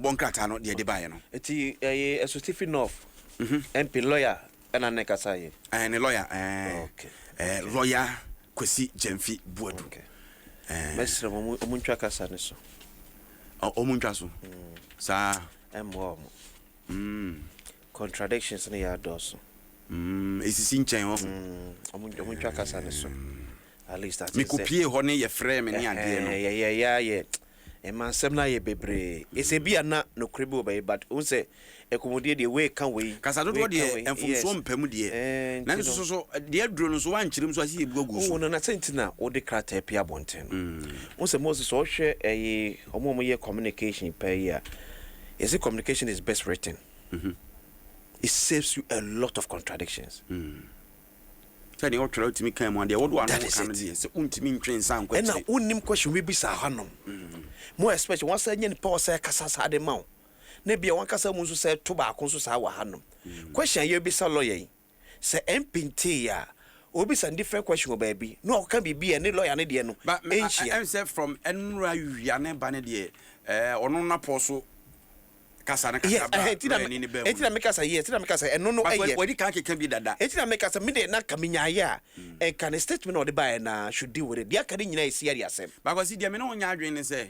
Bɔ nkrataa no deɛ ɛde baeɛ no. Eti ɛyɛ Asutifi North MP lawyer ɛna ne kasa yɛ. Ɛɛ, ne lawyer, ɛɛ. Okay. Ɛɛ, Lawyer Kwesi Gyamfi Boadu. Okay. Mɛsrɛ mo, ɔmo ntwa kasa ne so. Ɔmo ntwa so saa. Ɛmmoa ɔmo. Contradictions no yɛ adɔɔso. Esisi nkyɛn hɔ. Ɔmo ntwa kasa ne so. At least ate sɛ. Mekɔpie hɔ ne yɛfrɛ me ne adeɛ no. Yɛ yɛ ayɛ ɛma nsɛm no ayɛ bebree. Ɛsɛ bi a na nokorɛ bi wɔ bɛyɛ, but wohu sɛ ɛkɔmmɔdie deɛ, wei ka wei. Kasa dodoɔ wei ka deɛ wei. Mfomsoɔ mpɛ mu deɛ. Nti nanso no so so deɛ aduro no so woankyerɛ mu so ase yɛbu agu so. Oh, no, na sɛ nti na wode krataa pie abɔnten no, wo sɛ Moses, ɔhwɛ ɛyi, ɔmo a ɔmoyɛ communication pɛ yi a, yɛsɛ communication is best written. It saves you a lot of contradictions. Sɛdeɛ wotwerɛ wotumi kan mu a, deɛ wode wano That is ka no it. deɛ sɛ wontumi ntwe nsa nkɔ Ɛna akyire. wonnim question bi bisa hanom mo, especially wɔn sɛ nyɛ nipa wɔ sɛ kasa saa de ma wo, na bia wɔn kasa mu nso sɛ to baako nso saa wɔ hanom. Question a yɛbisa lawyer yi sɛ MP ntee a, obisa different question wɔ baabi na ɔka biribi a ne lawyer ne deɛ no But ɛnhyia. ɛm sɛ from ɛnora wia ne ba ne deɛ, ɔno napɔ so kasa ne kasa bra Ɛhɛn, lawyer ni ne baa mu. Enti na meka sɛ yes, enti na meka sɛ ɛno no But ɛyɛ wadi kan keka bi dada. Enti na meka sɛ me de na ka menyaeɛ a, ɛnka ne statement a ɔde baeɛ na should deal with it. Deɛ aka ne nyinaa ɛsi ade asɛm. Bakwasi deɛ, me ne wo nya adwene ne sɛ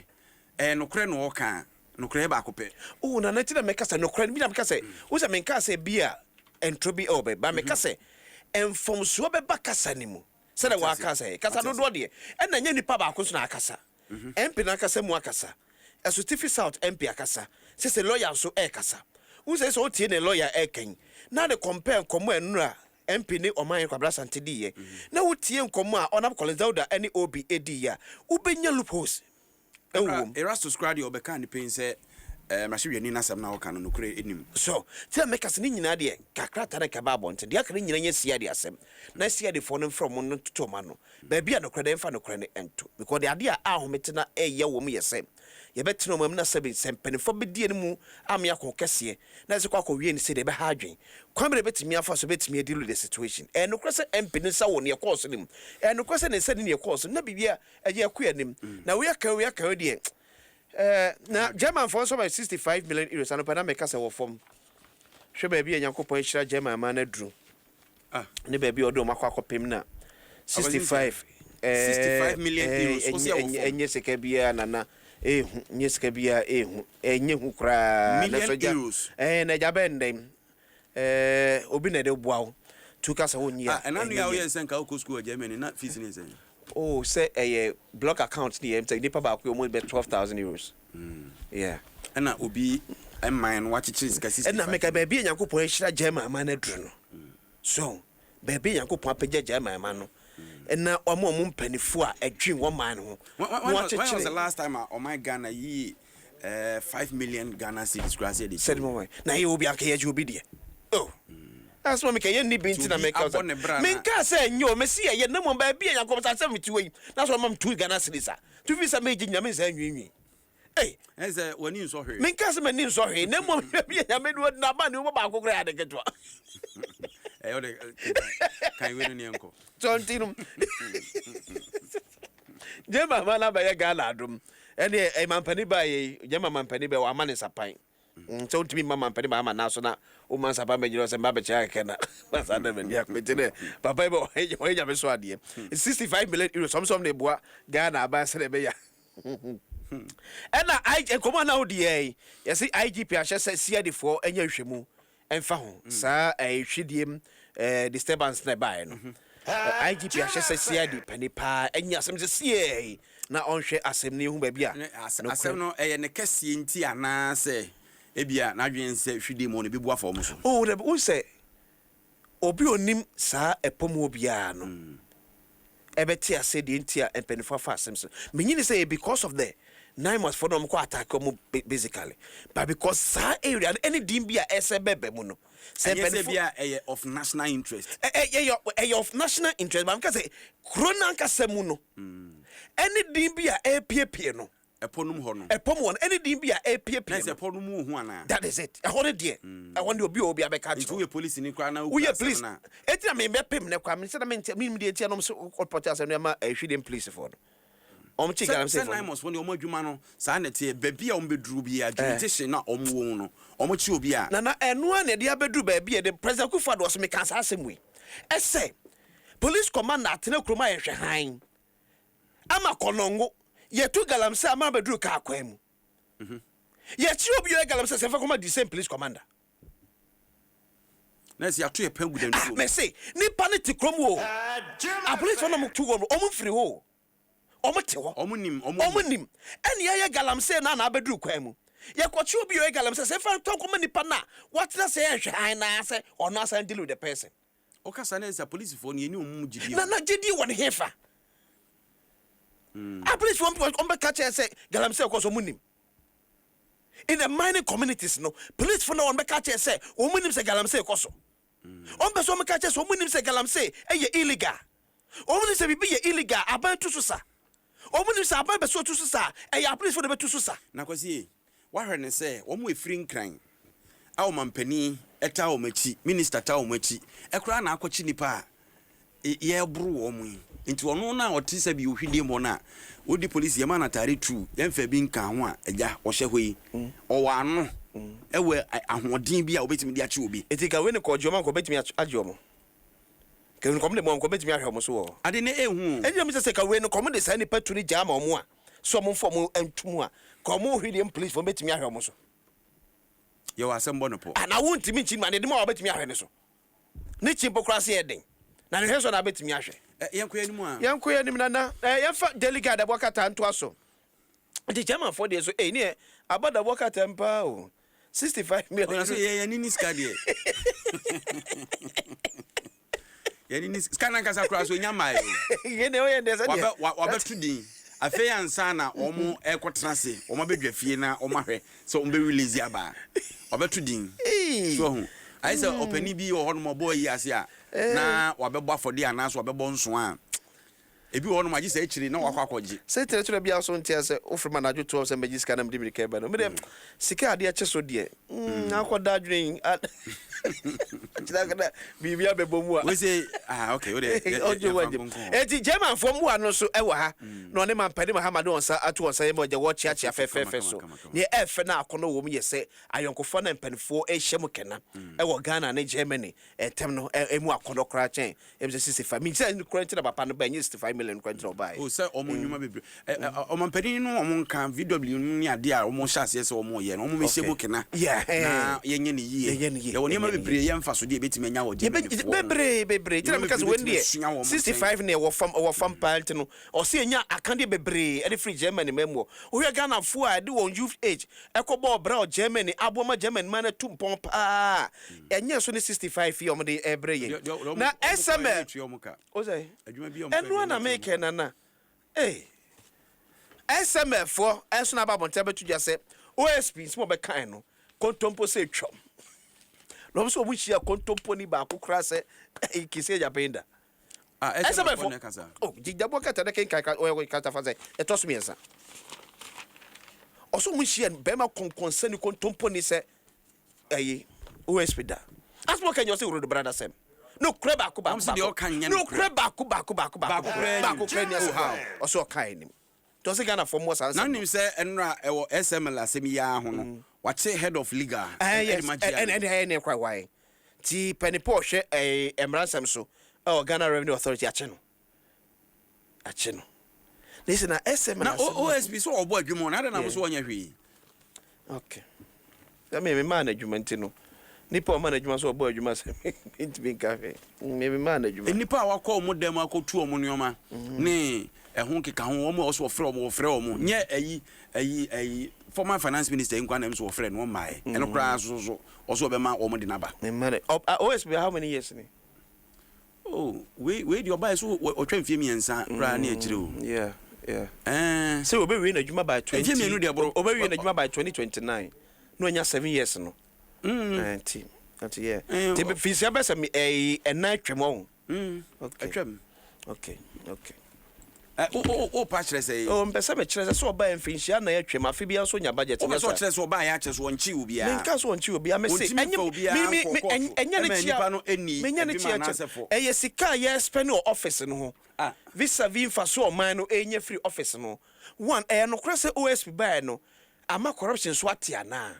ɛyɛ nokorɛ na ɔka a, nokorɛ yɛ baako pɛ. Oh, na nti na meka sɛ nokorɛ no bi na meka sɛ wo sɛ menka sɛ bi a ɛntoro bi ɛwɔ bɛ ba, meka sɛ mfomsoɔ bɛba kasa no mu sɛdeɛ Ate ase. wɔaka sɛ kasa Ate ase. dodoɔ deɛ, ɛna nyɛ nipa baako nso na akasa. MP no akasa mu akasa, Ɛsotifi South MP akasa, sɛ lawyer nso ɛrekasa. Wo sɛ wotie ne lawyer ɛrekan na de compare nkɔmmɔ a ɛnora MP ne ɔman Kwabra Asante diiɛ, na wotie nkɔmmɔ a ɔnam Collins Dauda ne Obi ɛdiiɛ a, wobɛnya loopholes ɛwɔ mu. Erastus koraa deɛ, ɔbɛka ne pɛn sɛ mmarahyɛdwani no asɛm no a wɔka no nokorɛ ɛnim. So tí a mɛka sɛ ne nyinaa deɛ, kakrata no kaba abɔnten deɛ, aka ne nyinaa nyɛ sia de asɛm na sia defoɔ no mfrɛ ɔmo no toto ɔmo ano baabi a nokorɛ de mfa nokorɛ no ɛnto, because de adeɛ a ahomete na ɛyɛ wɔ mu yɛ sɛ yɛbɛtena ɔmo anim na sɛ mpanimfoɔ bɛdi anim ame akɔ kɛseɛ na ɛsɛ kɔ akɔwie ne sɛ deɛ ɛbɛha adwen kwan bi na ɛbɛtumi afa so bɛtumi adi the situation. Ɛyɛ nokorɛ sɛ MP ne nsa wɔ neɛ kɔɔ so no mu, ɛyɛ nokorɛ sɛ ne nsa ne neɛ kɔɔ so na biribi a ɛyɛ ɛkɔ anim na wei aka, wei aka, wei deɛ na Germanfoɔ nso ma €65 million anɔpa na mɛka sɛ wɔ fam. Hwɛ baabi a Nyankopɔn ahyira German ma no aduru ne baabi a ɔde ɔmo akɔ akɔpem na 65 65 million euros, wo sɛ ɛwɔ fam. Ɛnyɛ sika biara nana ehu, nyɛ sika biara ehu, ɛnyɛ hu koraa. Million Na so gya- euros. Na agya bɛn dɛn obi na ɛde boa wo tu ka sɛ wonyi a Ah, ɛna ɛnyɛ nua yie. woyɛ sɛ nka wokɔ school wɔ Germany na fees ne sɛ Oh, sɛ ɛyɛ block account ne yɛ sɛ nipa baako yɛ ɔmo bɛ €12,000, yeah. Ɛna obi ɛman no wakyekyere sika 65 Ɛna meka baabi a Nyankopɔn ahyira German ama no aduru no so, baabi a Nyankopɔn apagya German ama no, ɛna ɔma ɔmo mpanimfoɔ a ɛdwen wɔn man no ho na When was the wakyekyere last time a ɔman Ghana yi 5 million Ghana cedis koraa sɛ de sɛde mɔmɔ na yɛ obi anka yɛgye obi deɛ, oh, asoma meka yɛnni bi nti na Nti obi meka abɔ ne bra na- menka sɛ ɛnyɛ o, mesi yɛyɛ na mmom baabi a Nyankopɔn sɛ asɛm mete wɔ yi na sɛ ɔma m 2 Ghana cedis a tufi sɛ megye Nyame nsa nwiinwii. Ei! Ɛn sɛ w'ani nsɔ hwee. Menka sɛ m'ani nsɔ hwee, na mmom baabi a Nyame de wɔde naba ne wobɔ baako koraa yɛ ade ketewa. Ɛyɛ wode kan wei no neɛ nkɔ. So nti no gyema ma no abɛyɛ Ghana adom ɛne mampani baa yɛ gyema mampani bɛ wama ne nsapan. Sɛ wontumi mma mampani ba ama naa so na woma nsapan bɛgyina hɔ sɛ mba bɛkyɛ akɛkɛ na masa na m'ani akɔnti dɛ papa yi bɛ ɔyɛ Nyame so adeɛ. €65 million sɔmsɔm ne boa Ghana aban sɛdeɛ ɛbɛyɛ. Ɛna nkɔmmɔ a na wodi yɛ yi, yɛsɛ IGP ahyɛ sɛ CID foɔ ɛnyɛ nhwɛmu ɛmfa ho saa ɛyɛ hwidiem disturbance na ɛbaeɛ no. IGP ahyɛ sɛ CID pani paa ɛnyɛ asɛm sɛ siɛ na ɔnhwɛ asɛm no, yɛhu baabi a nokorɛ- Asɛm no ɛyɛ ne kɛseɛ nti anaasɛ ebia n'adwene sɛ hwidie mu no ebi afa ɔmo so. Oh, dabi, wo sɛ obi onim saa ɛpɔ mu obiara no ɛbɛte ase deɛ nti a mpanimfoɔ afa asɛm so. Menyini sɛ ɛyɛ because of the 9 months for no ɔmo kɔ attack ɔmo basically, but because saa area no ɛne din bi a ɛsɛ bɛbɛ mu no sɛ Ɛnyɛ sɛ mpanimfoɔ bia ɛyɛ of national interest. Ɛyɛ of national interest, but meka sɛ kuro no ankasa mu no ɛne din bi a ɛrepiepie no. Ɛpɔ nom hɔ no. Ɛpɔ mu hɔ no ɛne din bi a Na ɛrepiepie sɛ no. ɛpɔ no mu ohu anaa? That is it. Ɛhɔ no deɛ, ɛhɔ no deɛ, obi a obi abɛka Nti kyerɛ wo. woyɛ police ni koraa na Woyɛ wokura police asɛm no a eti na mebɛpem ne kwa mesɛ na mente menim deɛ nti ɛnom so ɔpɔte asɛm no ɛma ɛhwidem policefoɔ no. Wɔn kye Sɛ galamsey sɛ fo no. Naimos fo deɛ wɔn adwuma no saa na ɛteɛ baabi a wɔn bɛduru biara jurisdiction na wɔn wɔ mu no wɔn kye obi a. Nana ɛno ara na ɛde abɛduru baabi a ɛde President Akufo Addo ɔse mekaa saa asɛm wei ɛsɛ police commander atena kurom ayɛ hwɛ hann ama kɔnɔngo yɛtu galamsey ama abɛduru kaa kwan mu yɛkye obi ɔyɛ galamsey sɛ fa kɔma the same police commander. Na ɛsɛ yɛato yɛ pɛn gu Ah dantuo mu. mese nipa no te kurom o apolicefoɔ no a wɔtu wɔn no wɔn mfiri hɔ o. Wɔn te hɔ. Wɔn nim, wɔn Wɔn nim. nim. Ɛne yɛyɛ galamsey no a na abɛduru kwan mu. Yɛkɔkye obi a ɔyɛ galamsey sɛ fa tɔ nkɔma nipa no a watena sɛ yɛnhwɛ hann no ara sɛ ɔno asan deal with the person. Wokasa na ɛsɛ apolisifoɔ no yɛnni wɔn mu gyidie Na o. na gyidie wɔ ne hefa? Apolisifoɔ mpo wɔn bɛka kyerɛ sɛ galamsey kɔ so wɔn nim. In the mining communities no, polisifoɔ no wɔn bɛka kyerɛ sɛ wɔn nim sɛ galamsey kɔ so. Wɔn pɛ sɛ wɔn ka kyerɛ sɛ wɔn nim sɛ galamsey yɛ illegal. Wɔn nim sɛ biribi yɛ illegal a, aban tu so sa. Wɔn nim sɛ aban pɛ sɛ ɔtu so sa a, ɛyɛ apolisifoɔ na ɛbɛtu so sa. Na Kwasi ei, woahwɛ no sɛ wɔn a ɛfiri Nkran a ɔmampanin taa wɔn akyi, minister taa wɔn akyi koraa na akɔkye nnipa a yɛreboro wɔn yi. Nti ɔno no a ɔte sɛ bi ohwidie mu hɔ no a, ɔdi polisi, yɛma no ataare tuu, yɛmfa bi nkaa ho a, agya, ɔhyɛ hɔ yi, ɔwɔ ano, ɛwɔ ahoɔden bi a ɔbɛtumi de akye obi. Nti nka wei no kɔ gye wɔn a nka ɔbɛtumi agye wɔn. Nka nkɔm de mu a nka ɔbɛtumi ahwɛ wɔn so wɔ hɔ. Ade no ɛhu o. Ɛnti na mesɛ sɛ nka wei no nka wɔn de saa nipa tu no gyaa ma wɔn a, sɛ wɔn mfa wɔn nto mu a, nka wɔn hwɛ deɛ police foɔ bɛtumi ahwɛ wɔn so. Yɛwɔ asɛm bɔ no pɔ. Ah na wontumi nkyi no ma deɛ de mu a wɔbɛtumi ahwɛ no so. Ne kyi mpo koraa se yɛ den. Na ne hwɛ so na abɛtumi ahwɛ. Ɛ yɛnkɔ yɛn anim a. Yɛnkɔ yɛn anim nana. Ɛ yɛmfa Daily Guide ɛbɔ krataa ntoa so. Nti German foɔ deɛ so ei neɛ abɔ da bɔ krataa mu paa o. 65 million. Ɔna sɛ yɛ yɛn ni sika deɛ. Yɛn ni sika nankasa koraa so nya mmaa o. Yɛn deɛ ɔyɛ deɛ sɛ deɛ. Wabɛ wabɛto din. Afei ansa na wɔn ɛkɔtena ase wɔn abɛdwa fie na wɔn ahwɛ sɛ wɔn bɛ release aba. Wabɛto din. So ɔho. Ayɛ sɛ ɔpanin bi wɔ hɔnom ɔbɔ ayi ase a na wabɛbɔ afɔdeɛ anaasɛ wabɛbɔ nso a. Ebi wɔ hɔnom a gye sɛ akyire na wakɔ akɔgye. Sɛ tire twerɛ biara so nte a sɛ wofrɛ me anadwo 12 sɛ mɛgye sika na mede mirika reba no, me deɛ sika a adeɛ kye so deɛ, mm, akɔda adwene yi, akyerɛ akɔda biribi abɛbɔ mu a. Wei sɛ, ah, okay, wo deɛ, yɛ, yɛ, Ɔgye yɛmfa wagye. nkonko hɔ. Enti Germanfoɔ mmoa no nso wɔ ha, na ɔne Mampanin Mahama de wɔn nsa ato wɔn nsa yam agya wɔrekyeakyea Kama, fɛfɛɛfɛ kama, so. kama, kama. Nea ɛyɛ fɛ na akɔnnɔ wɔ mu yɛ sɛ ayɔnkofa na mpanimfoɔ rehyia mu kɛna wɔ Ghana ne Germany ntam no mu akɔnnɔ koraa kyɛn Ɛm sɛ 65 min sɛ kura nti na papa no ba ɛnyɛ 65 million kura nti na ɔbaeɛ. O sɛ wɔn nnwuma bebree ɛ ɛ ɔmampanin no wɔn nka VW no ne adeɛ a wɔn hyɛ aseɛ sɛ wɔn yɛ no wɔn mmɛhyɛ mu kena na yɛnyɛ no yie Yɛnyɛ no yie yɛwɔ nneɛma bebree yɛ mfasodeɛ yɛbɛtumi anya wɔ Germanyfoɔ ho Bebree bebree nti na nneɛma meka sɛ bebree wei bɛtumi deɛ asua wɔn nkyɛn 65 na ɛwɔ fam ɛwɔ fam paa nti no ɔsɛ yɛnya akadeɛ bebree ɛde firi Germany man mu hɔ wohwɛ Ghanafoɔ a ɛde wɔn youth age ɛkɔ bɔɔ bra wɔ Germany aboa ma Germany man no atu mpɔn paa Ɛnyɛ so ne 65 yi a wɔde rebrɛ yɛn. Na SML. O sɛ. Ɛno na mekɛ nana. Ee. SML foɔ ɛnso na aba abɔnten abɛto dwa sɛ OSP nsɛm a ɔbɛkae no kontompo sɛ atwam. Na wɔn nso wɔn hyia kontompo ni baako koraa sɛ kisi agyapen da. Ah, SML foɔ na ɛkasa. Oh, gyigyaboɔ kata na kenkan ɔyɛ kata fa sɛ ɛtɔ so mmiɛnsa. Ɔsɛ wɔn hyia bɛrima kɔnkɔnsani kontompo ni sɛ ɛyi osp da asɛm ɔka nyɛ ɔsɛ wuro do brada sɛm no korɛ baako baako baako no korɛ baako baako baako baako baako korɛ ni asɛm ɔsɛ ɔka anim nti ɔsɛ Ghana fɔ mmoa saa nsɛm na nim sɛ ɛnora ɛwɔ SML asɛm yi ara ho no mm. wakye head of legal ɛde ma GRA ɛne ɛne ɛne kora wae nti pɛnipa ɔhwɛ ɛɛ mmara nsɛm so ɛwɔ Ghana Revenue Authority akye no akye no na esi na ɛsɛ na OSP so ɔbɔ adwuma na adɛn na mo so ɔnyɛ hwee okay sɛ me me maa no adwuma nti no nipa ɔma no adwuma so ɔbɔ adwuma sɛ mentumi nka hwee me me maa no adwuma nnipa a wakɔ wɔn dan mu akɔtu wɔn nneɛma mm. ne ɛho keka ho wɔn a ɔso wɔfrɛ wɔn wɔfrɛ wɔn nyɛ ayi ayi ayi former finance minister yi nkwa na ɛm so wɔfrɛ no wɔn mmaeɛ ɛno mm. koraa so so ɔso ɔbɛma wɔn de n'aba. OSP how many years ni. Oh wei wei deɛ ɔbaeɛ so ɔtwa mfie mmiɛnsa koraa ne akyire o. Yeah yeah. Ɛɛ. Sɛ obewie n'adwuma by 20. Mfie mmienu deɛ boro. Obewie n'adwuma by 2029 na wanya 7 years no. Nti yeah. Nti finsia bɛ sɛ ɛyi ɛnan atwam ɔho. Okay. Atwam. Okay. Ɛ o o pa kyerɛ sɛ. O mpɛ sɛ mekyerɛ sɛ sɛ ɔbaa mfinhyia nan atwam afe biara nso nya budget. O pɛ sɛ ɔkyerɛ sɛ ɔbaa yɛ akyɛ so ɔnkye obiara. Menka sɛ ɔnkye obiara mese ɛnyɛ me me ɛnyɛ ne kyia menyɛ ne kyia kyɛ ɛyɛ sika a yɛ spend wɔ office no ho vis-a-vis mfaso ɔman no ɛnya firi office no. One, ɛyɛ nokorɛ sɛ OSP baeɛ no ama corruption so ate anaa?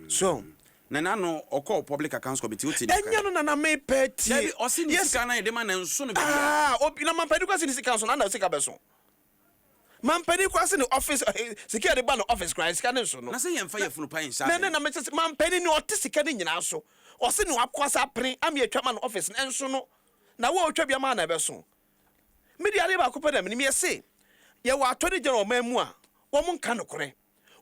So. Na n'ano ɔkɔɔ Public Accounts Committee, wote ne Ɛnyɛ no na na mepɛ tie. Dabi, ɔse ne sika no a yɛde ma no nso no baabiara. Ah, obi na mampanin kora se ne sika nso na na sika bɛso. Mampanin kora se ne office sika yɛde ba no office kora sika ne nso no. Na sɛ yɛmfa yafunu pa nhyɛ Na ne na mekyɛ sɛ mampanin ne ɔte sika no nyinaa so. Ɔse ne wakɔ asa apene ama yɛatwa ma no office no ɛnso no. Na wo a wotwa bi ama na ɛbɛso. Me deɛ, adeɛ baako pɛ na menim, yɛse yɛwɔ attorney general ɔman mu a wɔn nka nokorɛ.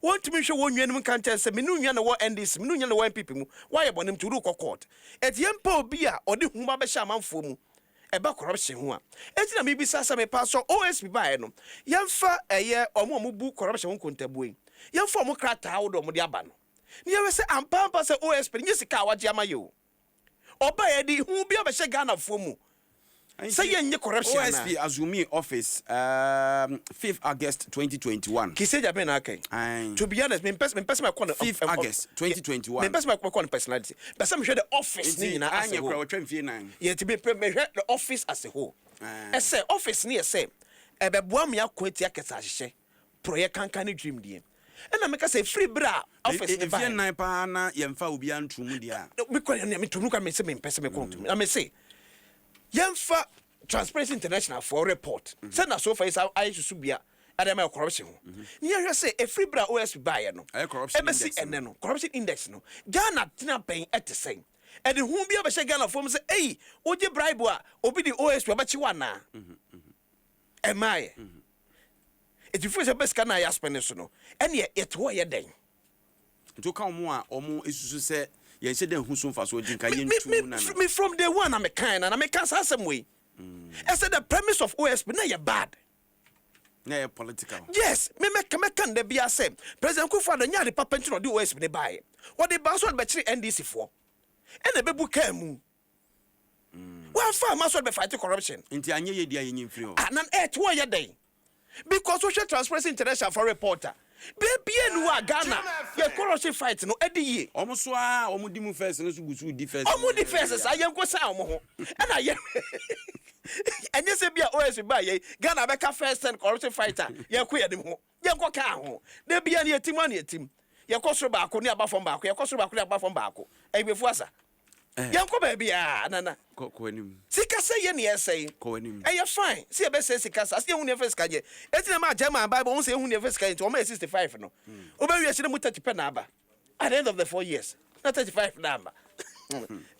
Wɔntumi nhwɛ wɔn nua no mu nka nkyerɛ no sɛ me ne wo nua na ɛwɔ NDC, me ne wo nua na ɛwɔ NPP mu, woayɛ bɔne nti worekɔ court. Enti yɛmpɛ obi a ɔde hu ba bɛhyɛ amanfoɔ mu ɛba corruption ho a. Enti na mebisa sɛ mepa sɛ OSP baeɛ no, yɛmfa ɛyɛ wɔn a wɔbu corruption ho nkontabuo yi, yɛmfa wɔn krataa ahodoɔ a wɔde aba no, na yɛhwɛ sɛ ampa ampa sɛ OSP no nyɛ sika a wagye ama yɛ o. Ɔbaeɛ de hu bi abɛhyɛ Ghanafoɔ mu sɛ yɛnyɛ corruption anaa. OSP assume office 5th August 2021. Kissi Agyebeng na aka yi. Aye. To be honest, mempɛ mempɛ sɛ mɛkɔ no. 5th August 2021. Mempɛ sɛ mɛkɔ no personality. Pɛ sɛ mehwɛ the office ne Nti nyinaa as a anyɛ whole. kora wɔtwa mfie 4. Yɛ ti mepɛ mehwɛ the office as a whole. Ɛsɛ office ne yɛ sɛ ɛbɛboa me ako atia kɛsɛ ahyehyɛ porɔyɛ kankan ne dream deɛ. Ɛna meka sɛ ɛfiri berɛ a office ne Mfie baeɛ. 4 paa na yɛmfa obiara nto mu deɛ a. Mekɔ yɛ meto mu kora, me sɛ mempɛ sɛ mekɔ nto mu. Na me se yɛmfa Transparency International for report sɛ na so far yi sɛ ayɛ susu bia ɛde ama yɛ corruption ho. Ne yɛhwɛ sɛ ɛfiri berɛ a OSP baeɛ no Ɛyɛ corruption ɛbɛsi index no. Ɛnɛ no corruption index no, Ghana tena bɛn ɛte sɛn? Ɛde hu bi abɛhyɛ Ghana fam sɛ ei, wogye bribe a, obi de OSP ɔbɛkye wo anaa? Ɛmaayɛ. Ɛti firi sɛ bɛ sika no a yɛaspend so no, ɛneɛ yɛte hɔ yɛ dɛn? Nti woka wɔn a wɔn esusu sɛ yɛnhyɛ dɛ nhu so mfasoɔ nti nka me yɛntu me mu nana. Me from day one na mekae na meka saa asɛm wei ɛsɛ the premise of OSP na yɛ bad. Na ɛyɛ political. Yes, me mɛka mɛka no da bia sɛ President Akufo-Addo nyɛ ade papa nti na ɔde OSP ne baeɛ. Wɔde baa so ɔde bɛkyere NDC foɔ ɛna ɛbɛbu kaa mu. Wɔamfa ama so ɔde bɛfight corruption. Nti anyɛ yɛ di a yɛnyi mfiri hɔ. Ah, na ɛte hɔ yɛ dɛn? Because wohwɛ Transparency International for report a, beebie ni wɔ a Ghana yɛ corruption fight no ɛdi yie. Wɔn so a wɔn di mu first no so gu so di first. Ɔmo di first saa, yɛn ko san ɔmo ho ɛna yɛ ɛnyɛ sɛ bi a OSP ba yɛ Ghana bɛka first ten corruption fighter yɛn ko yɛn nim ho yɛn kɔ kaa ho de bia ne yɛtim a ne yɛtim, yɛkɔ soro baako ne aba fam baako, yɛkɔ soro baako ne aba fam baako. Ɛyɛfu asa yɛn kɔ baabi a nana Kɔ kɔ anim. Sika sɛ yɛ ne yɛsɛe. Kɔ anim. Ɛyɛ fine sɛ yɛbɛsɛe sika saa sɛ yɛhu ne yɛfɛ sika nyɛ. Ɛti na ma German Bible ho sɛ yɛhu ne yɛfɛ sika yɛ nti wɔma yɛ 65 no, wobɛwie akyi no mu 30 pɛ na aba. At the end of the 4 years na 35 na aba.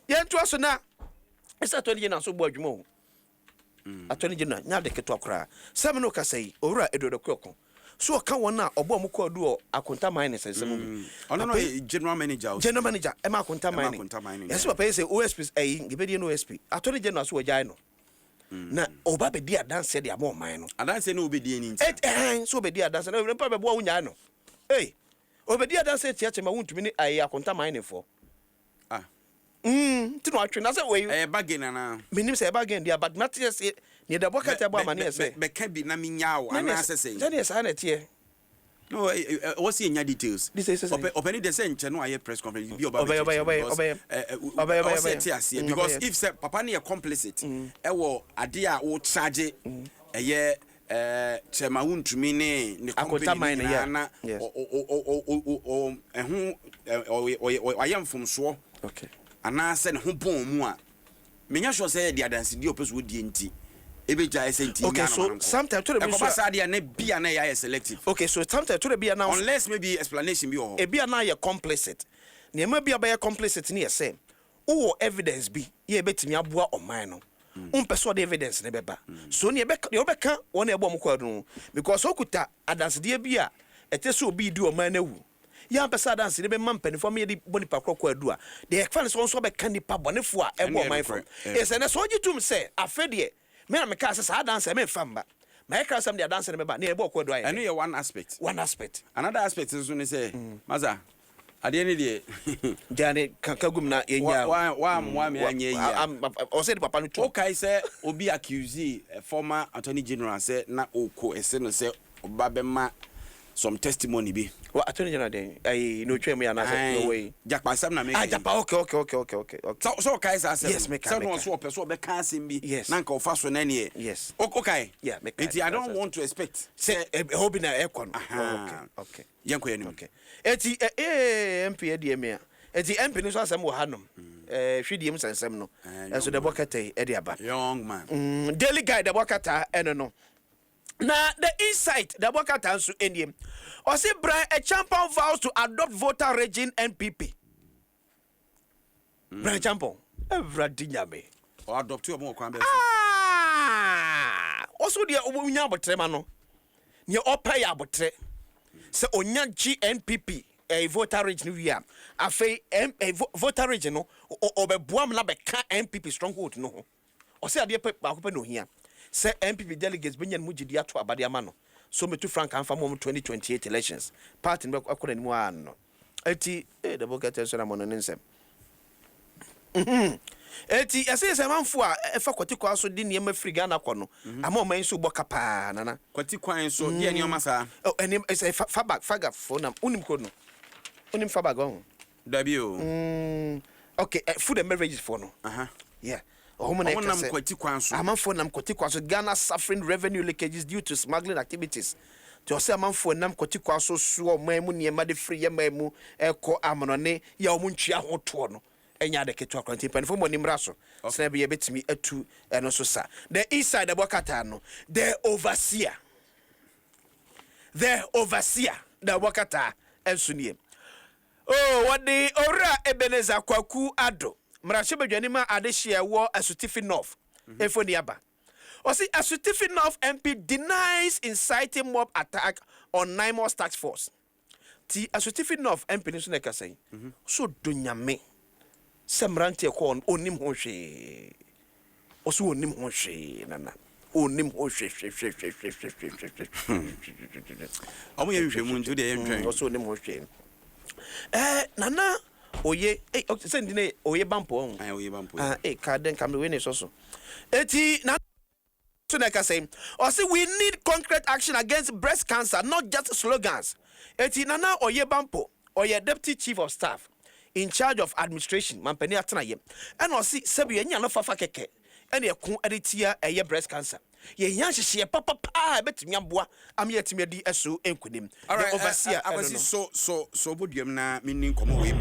Yɛntoa so na ɛsɛ attorney general nso bɔ adwuma o. Attorney general nyɛ ade ketewa koraa. Sɛ me ne wo kasa yi, Owura Edward Akuoko so ɔka wɔn a ɔbɔ ɔmo kɔɔ du wɔ Akonta Mining sɛnsɛm mu bi. Ɔno no Papa yi yɛ general manager o. General manager ɛma Akonta Ɛma Mining. Akonta Mining, Yɛsɛ yeah. papa yi sɛ OSP ɛyi yɛbɛdie no OSP attorney general so wɔgyae no na ɔba bɛdi adanseɛ de ama ɔman no. Adanseɛ ne wobɛdi ani nti. Ɛt ɛhɛn sɛ ɔbɛdi adanseɛ na nipa bɛboa wo nyae no ei, ɔbɛdi adanseɛ tia kyɛ ma wontumi ne ɛyɛ Akonta Mining foɔ. Ah. Nti na watwe na sɛ wei Ɛyɛ bargain anaa? Menim sɛ ɛyɛ bargain deɛ, but mate sɛ neɛ dabɔ kɛtɛ bɔ amaneɛ sɛ Bɛka bi na menyaa wo anaasɛ sɛn? Sɛdeɛ saa na ɛteɛ. No, ɛwɔ sɛ yɛnya details. Details sɛ sɛn? Ɔpɛ ne deɛ sɛ nkyɛ no ayɛ press conference bi ɔba Ɔbɛyɛ, ɔbɛyɛ, ɔbɛyɛ, ɔbɛyɛ. Ɔbɛyɛ, ɛwɔ sɛ ɔbɛyɛ. ɛte aseɛ because Ɔbɛyɛ. if sɛ papa no yɛ complicit ɛwɔ adeɛ a wo charge ɛyɛ Chairman Wontumi ne Akonta company no Mining, nyinaa na ɛho ɔyɛ mfomsoɔ anaasɛ ne ho bɔn mu a, menya sure sɛ yɛde adansedie a ɔpɛ sɛ ɔdie nti ɛbɛgyae sɛ nti Okay, nya so no ma no nkɔ. sometimes to the Ɛkɔba saa deɛ a, na bia na ɛyɛ ayɛ selective. Okay, so sometimes to the be now unless maybe explanation bi wɔ hɔ. Ebi a na yɛ complicit, nneɛma bi a bɛyɛ complicit ne yɛ sɛ wowɔ evidence bi yɛ ebɛtumi aboa ɔman no, wompɛ sɛ ɔde evidence ne bɛba so neɛ deɛ wobɛka wɔn a ɛbɔ ɔmo kɔ no because okuta adansedeɛ bi a ɛte sɛ obi di ɔman no awu, yɛampɛ sɛ adansedeɛ bɛma mpanimfoɔ ama yɛde bɔ nipa korɔ kɔ adu a, deɛ yɛfa no sɛ wɔn nso bɛka nipa bɔnefoɔ a ɛbɔ Ɛno yɛ ɔman fam. nokorɛ. Ɛsɛ nɛ sɛ ɔgye tom sɛ afɛ deɛ me na mekaa sɛ saa adanse memfa mba ma yɛkra sɛm de adanse no bɛba ne yɛbɔ ɔkɔ adu ayɛ Ɛno yɛ one aspect. One aspect. Another aspect nso ne sɛ, masa, adeɛ ne deɛ Gya kanka gum na yɛnya. Wammoa me anyɛ yi a Ɔsɛ de papa no tu. Wokae sɛ obi accuse former attorney general sɛ na ɔkɔ ɛsɛ no sɛ ɔba bɛma Some testimony bi. Wa Attorney General den ayi na otwa mu ya na sɛ no way. Jakpa asɛm na meka. Ah, Jakpa, okay. Sɛ ɔkae saa asɛm. Yes, meka. Sɛ no ɔso ɔpɛ so ɔbɛka asɛm bi. Yes. Na nka ɔfa so na neɛ. Yes. Okay. Yeah, meka. Nti I don't want to expect. Sɛ ɛhɔ bi na ɛkɔ no. Aha. Okay. Yɛnkɔ yɛn nim. Okay. Eti MP ɛdeɛ mi a. Eti MP no so asɛm wɔ hanom. Hwidie mu sɛnsɛm no. Ɛso de bɔ kɛtɛ yi ɛde aba. Young man. Daily Guide de bɔ kata ɛno no. Na The Insight de bɔ kata nso nie. Ɔsi Bryan Acheampong vows to adopt Volta Region NPP. Bryan Acheampong. Awurade Nyame. Ɔ adopt ɔmo wɔ kwan bɛɛ so? Ah! Ɔso deɛ ɔnya abotire ma no. Nea ɔpɛ yɛ abotire. Sɛ onya gye NPP Volta Region wie a, afei Volta Region no ɔbɛboa mu na bɛka NPP stronghold no ho. Ɔsɛ adeɛ pɛ baako pɛ na ohia sɛ NPP delegates bɛnya no mu gyidi ato abade ama no so metu frank anfa mu 2028 elections party no bɛkɔ n'anim a no. Eti dɛbɔ kɛtɛ nso na mo no ne nsɛm. Eti ɛsɛ sɛ amanfo a ɛfa kwati kwan so de nneɛma firi Ghana kɔ no ama ɔman nso bɔ ka paa, Nana. Kwati kwan so deɛ nneɛma saa? Ɔ ɛnneɛma ɛsɛ fabag fagafo nam wonim kuro no, wonim Fabag ɔho? Dabi o. Okay, food and beverages foɔ no. Yeah, ɔmo na ɔmo ɛka nam sɛ kwati kwan so. Amanfoɔ nam kwati kwan so. Ghana suffering revenue leakages due to smuggling activities. Nti ɔsɛ amanfoɔ nam kwati kwan so soɔ ɔman mu nneɛma de firi yɛ man mu ɛkɔ amanɔne yɛ a ɔmo ntua ho toɔ no ɛnyɛ ade ketewa koraa, nti mpanimfoɔ mmɔ nimra so sɛnɛ bi yɛbɛtumi atu ɛno so sa. The Inside ɛbɔ kata no, The Overseer, The Overseer na ɛbɔ kata ɛnso nie. Oh, wɔde Owura Ebenezer Kwaku Ado, mmarahyɛbadwanim a adehyeɛ wɔ Asutifi North mfoni aba. Ɔsi Asutifi North MP denies inciting mob attack on NAIMOS task force. Ti Asutifi North MP no nso na ɛkasa yi so do Nyame sɛ mmeranteɛ kɔɔ no ɔnim ho hwee. Ɔso ɔnim ho hwee, Nana, ɔnim ho hwehwehwehwehwehwehwehwehwɛ. Ɔmo yɛ nhwehwɛmu nti wodeɛ yɛntwɛn. Ɔso ɔnim ho hwee. Nana oye sɛ ndi ne Oye Bampo ɔho. Ayi, Oye Bampo. Ah, ka den ka me wei ne sɔ so. Eti na so na ɛka sɛ ɔsi we need concrete action against breast cancer, not just slogans. Eti Nana Oye Bampo ɔyɛ deputy chief of staff in charge of administration mampanin atenaeɛ, ɛna ɔsi sɛbi yɛnya no fafa kɛkɛ ɛna ɛko ɛde tia ɛyɛ breast cancer, yɛhia nhyehyɛeɛ papapaa a ɛbɛtumi aboa ama yɛatumi adi ɛso nkonim. Alright, The Overseer ɛno Akwasi no. So so so bɔ duam na menni nkɔmmɔ wei.